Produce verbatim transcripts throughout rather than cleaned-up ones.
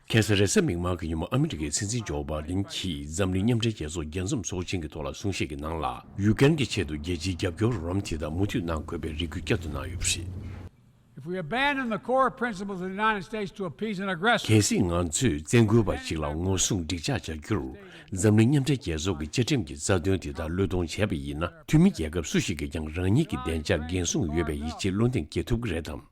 ཁ་སང་རེས་གཟའ་མིག་དམར་གྱི་ཉིན་མོ་ཨ་མི་རི་ཀའི་སྲིད་འཛིན་ཇོ་བྷའི་ཌེན་གྱིས་འཛམ་གླིང་མཉམ་འབྲེལ་རྒྱལ་ཚོགས་རྒྱལ་འཛོམས་ཚོགས་ཆེན་གྱི་ཐོག་ལ་གསུང་བཤད་ཀྱི་ནང་ལ། ཡུ་ཀེ་རེན་གྱི་ཆེད་དུ་རྒྱལ་སྤྱིའི་རྒྱབ་སྐྱོར་རོགས་རམ་དེ་དག་མུ་མཐུད་གནང་དགོས་པའི་རེ་སྐུལ་བསྐྱར་དུ་གནང་ཡོད་པ་རེད། If we abandon the core principles of the United States to appease an aggressor, གལ་སྲིད་ང་ཚོས་བཙན་རྒོལ་བ་ཞིག་ལ་ངོ་སྲུང་འགྲིག་འཇགས་བྱ་རྒྱུར། འཛམ་གླིང་མཉམ་འབྲེལ་རྒྱལ་ཚོགས་ཀྱི་བཅའ་ཁྲིམས་ཀྱི་རྩ་དོན་དེ་དག་བློས་གཏོང་བྱས་པ་ཡིན་ན། འཐུས་མི་རྒྱལ་ཁབ་སུ་ཞིག་གིས་ཀྱང་རང་ཉིད་ཀྱི་བདེ་འཇགས་འགན་སྲུང་ཡོད་པའི་ཡིད་ཆེས་བློ་འདེངས་སྐྱེ་ཐུབ་ཀྱི་རེད་དམ།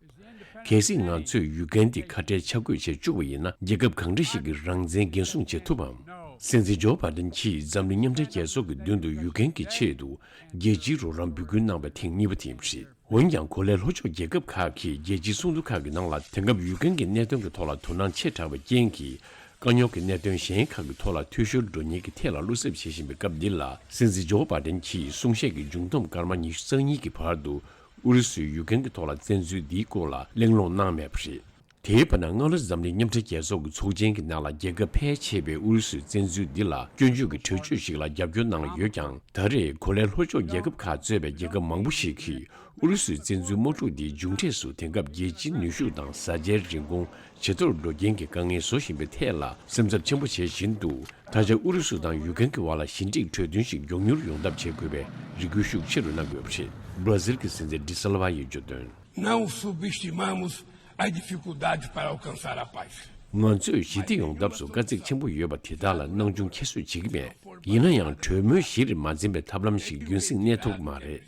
གལ་སྲིད་ང་ཚོས་ཡུ་ཀེ་རེན་དེ་ཁ་བྲལ་ཆ་བགོས་བྱེད་བཅུག་པ་ཡིན་ན། རྒྱལ་ཁབ་གང་འདྲ་ཞིག་གིས་རང་བཙན་འགན་སྲུང་བྱེད་ཐུབ་བམ། སྲིད་འཛིན་ཇོ་བྷའི་ཌེན་གྱིས་འཛམ་གླིང་མཉམ་འབྲེལ་རྒྱལ་ཚོགས་ཀྱི་མདུན་དུ་ཡུ་ཀེ་རེན་གྱི་ཆེད་དུ་རྒྱལ་སྤྱིའི་རོགས་རམ་འབོད་སྐུལ་གནང་བ་ཐེངས་གཉིས་པ་དེ་ཡིན་པ་རེད། འོན་ཀྱང་། གོ་ལའི་ལྷོ་ཕྱོགས་རྒྱལ་ཁབ་ཁག་གིས་རྒྱལ་སྤྱིའི་ཚོགས་འདུ་ཁག་གི་ནང་ལ། དེང་སྐབས་ཡུ་ཀེ་རེན་གྱི་གནད་དོན་གྱི་ཐོག་ལ་དོ་སྣང་ཆེ་དྲགས་པའི་རྐྱེན་གྱིས། དཀའ་རྙོག་གི་གནད་དོན་གཞན་ཁག་གི་ཐོག་ལ་འཐུས་ཤོར་འགྲོ་ཉེན་གྱི་ཐད་ལ་བློ་འཚབ་བྱེད་བཞིན་པའི་སྐབས་འདི་ལ། སྲིད་འཛིན་ཇོ་བྷའི་ཌེན་གྱིས་གསུང་བཤད་ཀྱི་མཇུག་བསྡོམས་སྐར་མ་ཉི་ཤུ་རྩ་གཉིས་ཀྱི་བར་དུ། ཨུ་རུ་སུས་ཡུ་ཀེ་རེན་གྱི་ཐོག་ལ་བཙན་འཛུལ་འདིའི་སྐོར་ལ་གླེང་སློང་གནང་མེད་པ་རེད། དེའི་བར་ན། སྔ་ལོ་འཛམ་གླིང་མཉམ་འབྲེལ་རྒྱལ་ཚོགས་ཀྱི་ཚོགས་ཆེན་གྱི་ནང་ལ། རྒྱལ་ཁབ་ཕལ་ཆེ་བས་ཨུ་རུ་སུའི་བཙན་འཛུལ་འདི་ལ་སྐྱོན་བརྗོད་ཀྱི་གྲོས་ཆོད་ཞིག་ལ་རྒྱབ་སྐྱོར་གནང་ཡོད་ཀྱང་། ད་རེས་གོ་ལའི་ལྷོ་ཕྱོགས་རྒྱལ་ཁབ་ཁག་གཙོས་པའི་རྒྱལ་ཁབ་མང་པོ་ཞིག་གིས། ཨུ་རུ་སུའི་བཙན་འཛུལ་དམག་འཁྲུག་འདིའི་མཇུག་འབྲས་སུ། དེང་སྐབས་རྒྱལ་སྤྱིའི་ནུས་ཤུགས་དང་བཟའ་བཅའི་རིན་གོང་ཇེ་མཐོར་འགྲོ་རྐྱེན་གྱི་དཀའ་ངལ་བཟོ་བཞིན་པའི་ཐད་ལ་སེམས་འཚབ་ཆེན་པོ་བྱེད་བཞིན་འདུག་ད་ཆ་ཨུ་རུ་སུ་དང་ཡུ་ཀེ་རེན་གྱི་བར་ལ་ཞི་འགྲིག་གྲོས་མཐུན་ཞིག་མགྱོགས་མྱུར་ཡོང་ཐབས་བྱེད་དགོས་པའི་རེ་སྐུལ་ཤུགས་ཆེ་རུ་གནང་དགོས་པ་རེད། བྷ་ར་ཟིལ་གྱི་སྲིད་འཛིན་ཌི་སིལ་ཝ་ཡིས་བརྗོད་དོན། Não subestimamos as dificuldades para alcançar a paz. ང་ཚོས་ཞི་བདེ་ཡོང་ཐབས་སུ་དཀའ་ཚེགས་ཆེན་པོ་ཡོད་པ་དེ་དག་ལ་སྣང་ཆུང་ཁྱད་གསོད་བྱེད་ཀྱི་མེད། ཡིན་ན་ཡང་། གྲོས་མོལ་གཞི་རུ་མ་འཛིན་པའི་ཐབས་ལམ་ཞིག་རྒྱུན་སྲིང་གནས་ཐུབ་ཀྱི་མ་རེད།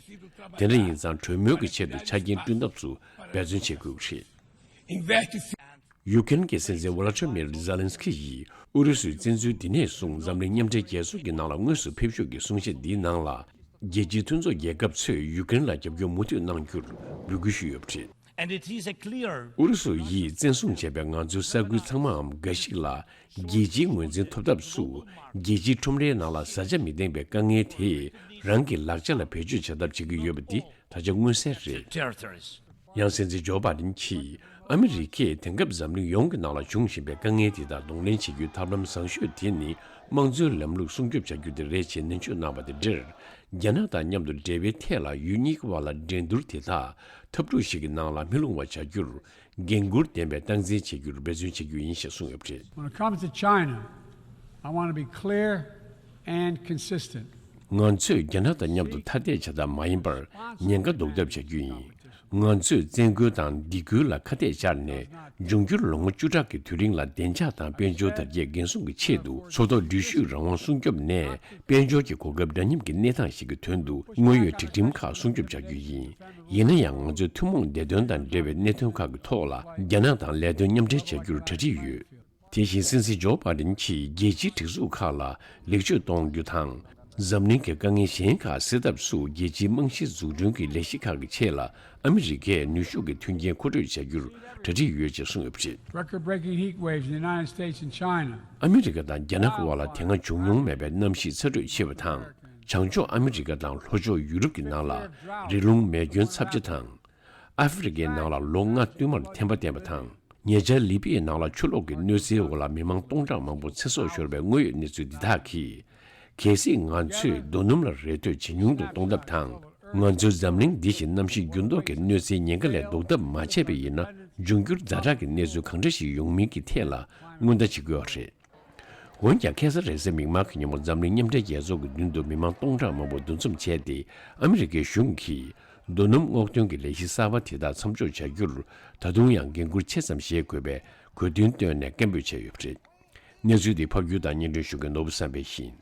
དེ་འདྲ་ཡིན་ཙང་། གྲོས་མོལ་གྱི་ཆེད་དུ་ཆ་རྐྱེན་བསྐྲུན་ཐབས་སུ་འབད་བརྩོན་བྱེད་དགོས་ཀྱི་རེད། Investe ཡུ་ཀེ་རེན་གྱི་སྲིད་འཛིན་ཝ་ལ་ཏྲི་མིར་ཛེ་ལན་སི་ཁི་ཡིས་ཨུ་རུ་སུའི་བཙན་འཛུལ་འདི་ནས་བཟུང་འཛམ་གླིང་མཉམ་འབྲེལ་རྒྱལ་ཚོགས་ཀྱི་ནང་ལ་དངོས་སུ་ཕེབས་ཞོར་གྱི་གསུང་བཤད་འདིའི་ནང་ལ། རྒྱལ་སྤྱིའི་མཐུན་ཚོགས་རྒྱལ་ཁབ་ཚོས་ཡུ་ཀེ་རེན་ལ་རྒྱབ་སྐྱོར་མུ་མཐུད་གནང་རྒྱུར་འབོད་སྐུལ་ཞུས་ཡོད་པ་རེད། And it is a clear ཨུ་རུ་སུ་ཡིས་བཙན་བཟུང་བྱས་པའི་ང་ཚོའི་ས་ཁུལ་ཚང་མའམ་འགའ་ཞིག་ལ་རྒྱལ་སྤྱིའི་ངོས་འཛིན་ཐོབ་ཐབས་སུ། རྒྱལ་སྤྱིའི་ཁྲོམ་རའི་ནང་ལ་བཟའ་བཅའ་མི་ལྡན་པའི་དཀའ་ངལ་དེས་རང་གི་ལག་ཆ་ལ་བེད་སྤྱོད་བྱ་ཐབས་བྱེད་ཀྱི་ཡོད་པ་འདི་ད་ཆ་མངོན་གསལ་རེད། Territories. ཡང་སྲིད་འཛིན་ཇོ་བྷ་ཌེན་གྱིས། ཨ་མི་རི་ཀས་དེང་སྐབས་འཛམ་གླིང་ཡོངས་ཀྱི་ནང་ལ་འབྱུང་བཞིན་པའི་དཀའ་ངལ་དེ་དག་གདོང་ལེན་བྱེད་རྒྱུའི་ཐབས་ལམ་བཟང་ཤོས་དེ་ནི། དམངས་གཙོའི་ལམ་ལུགས་སྲུང་སྐྱོབ་བྱ་རྒྱུ་དེ་རེད་ཅེས་ནན་བརྗོད་གནང་བ་དེ་འདྲར། རྒྱ་ནག་དང་མཉམ་དུ་འབྲེལ་བའི་ཐད་ལ་ཡུལ་གཉིས་ཀྱི་བར་ལ་འགྲན་བསྡུར་དེ་དག་འཐབ་འཁྲུག་ཞིག་གི་ནང་ལ་མི་ལྷུང་བ་བྱ་རྒྱུར། འགན་འཁུར་ལྡན་པའི་སྟངས་འཛིན་བྱེད་རྒྱུར་འབད་བརྩོན་བྱེད་རྒྱུ་ཡིན་ཞེས་གསུངས་ཡོད་པ་རེད། When it comes to China, I want to be clear and consistent. ང་ཚོས་རྒྱ་ནག་དང་མཉམ་དུ་ཐ་དད་བྱ་ཐབས་མ་ཡིན་པར། ཉེན་ཁ་ཟློག་ཐབས་བྱ་རྒྱུ་ཡིན། ང་ཚོས་བཙན་རྒོལ་དང་སྡིགས་སྐུལ་ལ་ཁ་གཏད་བཅར་ནས། འབྱུང་འགྱུར་ལོ་ངོ་བཅུ་ཕྲག་གི་དུས་རིང་ལ་བདེ་འཇགས་དང་དཔལ་འབྱོར་དར་རྒྱས་འགན་སྲུང་གི་ཆེད་དུ། མཚོ་ཐོག་འགྲུལ་བཞུད་རང་དབང་སྲུང་སྐྱོབ་ནས། དཔལ་འབྱོར་གྱི་གོ་སྐབས་འདྲ་མཉམ་གྱི་གནས་སྟངས་ཤིག་གི་དོན་དུ། དངོས་ཡོད་སྒྲིག་ཁྲིམས་ཁག་སྲུང་སྐྱོབ་བྱ་རྒྱུ་ཡིན། ཡིན་ན་ཡང་། ང་ཚོས་ཐུན་མོང་བདེ་དོན་དང་འབྲེལ་བའི་གནད་དོན་ཁག་གི་ཐོག་ལ། རྒྱ་ནག་དང་ལས་དོན་མཉམ་འབྲེལ་བྱ་རྒྱུར་གྲ་སྒྲིག་ཡོད། དེ་བཞིན། སྲིད་འཛིན་ཇོ་བྷ་ཌེན་གྱིས་རྒྱལ་སྤྱིའི་སྒྲིག་འཛུགས་ཁག་ལ་ལེགས་བཅོས་གཏོང་རྒྱུ་དང་། འཛམ་གླིང་གི་དཀའ་ངལ་གཞན་ཁག་སེལ་ཐབས་སུ། རྒྱལ་སྤྱིའི་རྨང་གཞིའི་འཛུགས་སྐྲུན་གྱི་ལས་གཞི་ཁག་གི་ཆེད་ལ། ཨ་མི་རི་ཀས་ནུས་ཤུགས་ཀྱི་མཐུན་རྐྱེན་མཁོ་སྤྲོད་བྱ་རྒྱུར་གྲ་སྒྲིག་ཡོད་ཅེས་གསུངས་ཡོད་པ་རེད། Record-breaking heat waves in the United States and China. ཨ་མི་རི་ཀ་དང་རྒྱ་ནག་གི་དབར་ལ་དེ་སྔ་བྱུང་མྱོང་མེད་པའི་གནམ་གཤིས་ཚ་དྲོད་ཆེ་བ་དང་། བྱང་ཕྱོགས་ཨ་མི་རི་ཀ་དང་ལྷོ་ཕྱོགས་ཡུ་རོབ་ཀྱི་ནང་ལ་རི་ཀླུང་མེ་སྐྱོན་ཚབས་ཆེ་དང་། ཨ་ཧྥེ་རི་ཁའི་ནང་ལ་ལོ་ལྔ་བསྟུད་མར་ཐན་པ་བསྟན་པ་དང་། ཉེ་ཆར་ལི་པི་ཡའི་ནང་ལ་ཆུ་ལོག་གི་གནོད་འཚེའི་འོག་ལ་མི་མང་སྟོང་ཕྲག་མང་པོ་ཚེ་སྲོག་ཤོར་བའི་དངོས་ཡོད་གནས་ཚུལ་འདི་དག་གིས། གལ་སྲིད་ང་ཚོས་རྡོ་སྣུམ་ལ་རེ་ལྟོས་ཇེ་ཉུང་དུ་གཏོང་ཐབས་དང་། ང་ཚོའི་འཛམ་གླིང་འདི་བཞིན་གནམ་གཤིས་འགྱུར་ལྡོག་གི་གནོད་འཚེའི་ཉེན་ཁ་ལས་ལྡོག་ཐབས་མ་བྱས་པ་ཡིན་ན། འབྱུང་འགྱུར་ཛ་དྲག་གི་གནས་ཚུལ་གང་འདྲ་ཞིག་ཡོང་མིན་གྱི་ཐད་ལ་སྔོན་བརྡ་བྱེད་དགོས་པ་རེད། འོན་ཀྱང་། ཁ་སང་རེས་གཟའ་མིག་དམར་གྱི་ཉིན་མོ་འཛམ་གླིང་མཉམ་འབྲེལ་རྒྱལ་ཚོགས་ཀྱི་མདུན་དུ་མི་མང་སྟོང་ཕྲག་མང་པོ་འདུ་འཛོམས་བྱས་ཏེ། ཨ་མི་རི་ཀའི་གཞུང་གིས་རྡོ་སྣུམ་སྔོག་འདོན་གྱི་ལས་གཞི་གསར་པ་དེ་དག་མཚམས་འཇོག་བྱ་རྒྱུར། ད་དུང་ཡང་འགན་འཁུར་ཆེ་ཙམ་བཞེས་དགོས་པའི་དགོས་འདུན་བཏོན་ནས་སྐད་འབོད་བྱས་ཡོད་པ་རེད། གནས་ཚུལ་འདི་ཕབ་སྒྱུར་དང་སྙན་སྒྲོན་ཞུ་མཁན་ནོར་བུ་བསམ་འཕེལ་ཡིན།